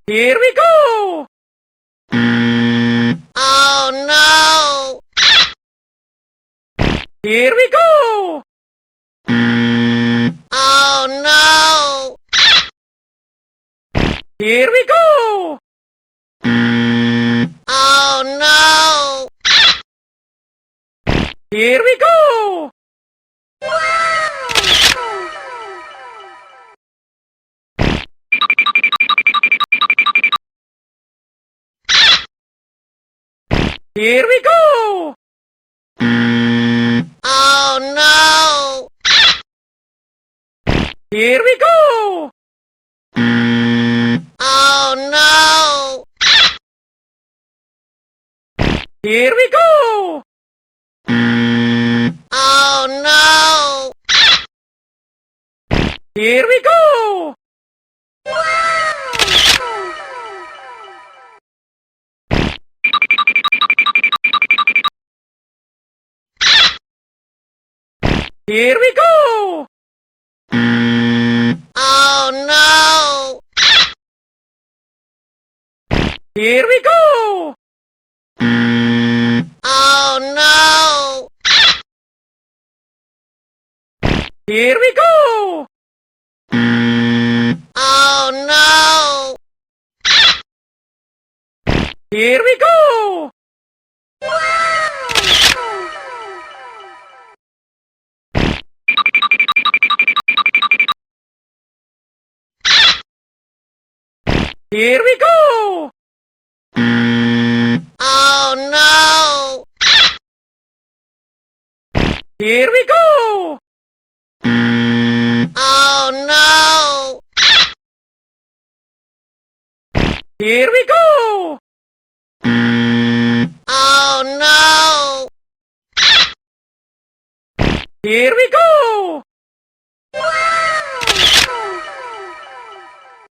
Here we go! Oh no! Here we go! Oh no! Here we go! Oh no! Here we go! Here we go! Oh no! Here we go! Oh no! Here we go! Oh no! Here we go! Here we go! Oh no! Here we go! Oh no! Here we go! Oh no! Here we go! Here we go! Oh no! Here we go! Oh no! Here we go! Oh no! Here we go!